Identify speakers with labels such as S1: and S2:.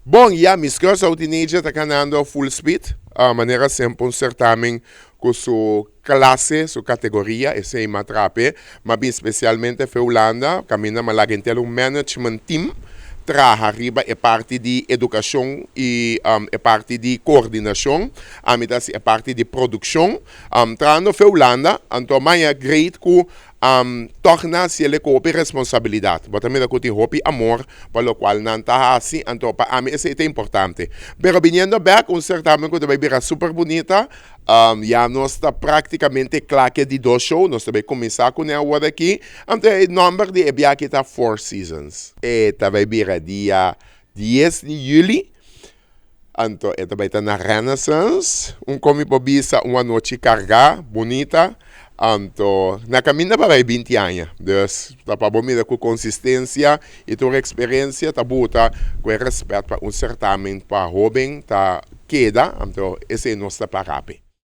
S1: Bon, ya, Miss Curaçao Teenager ta kanando full speed, manera semper un certamen ku su klase, su kategoria, esei m'a trape, m'a bin spesialmente fe Hulanda, kaminda m'a laga henter un management team traha riba e parti di edukashon i e parti di koordinashon, ami ta hasi e parti di produkshon, trahando fe Hulanda, anto maña great ku tòg nan hasi el ku hopi responsabilidat. Bo ta mira ku tin hopi amor pa lokual nan ta hasi, anto pa ami esei ta importante. Pero biniendo bèk, un sertamen ku ta bai bira super bunita, ya nos ta práktikamente kla ku e di dos show, nos ta bai kuminsá kuné awor aki. Anto e nòmber di e biaha ta Four Seasons. E ta bai bira dia 10 di yüli. Anto e ta bai ta na Renaissance, un komi por bisa un anochi kargá, bunita. Anto na kaminda pa bai 20 aña. Dus ta pa bo mira ku konsistensia i tur eksperensia ta buta ku e rèspèt pa un sertamen pa hóben ta keda. Anto esei nos ta para p'e.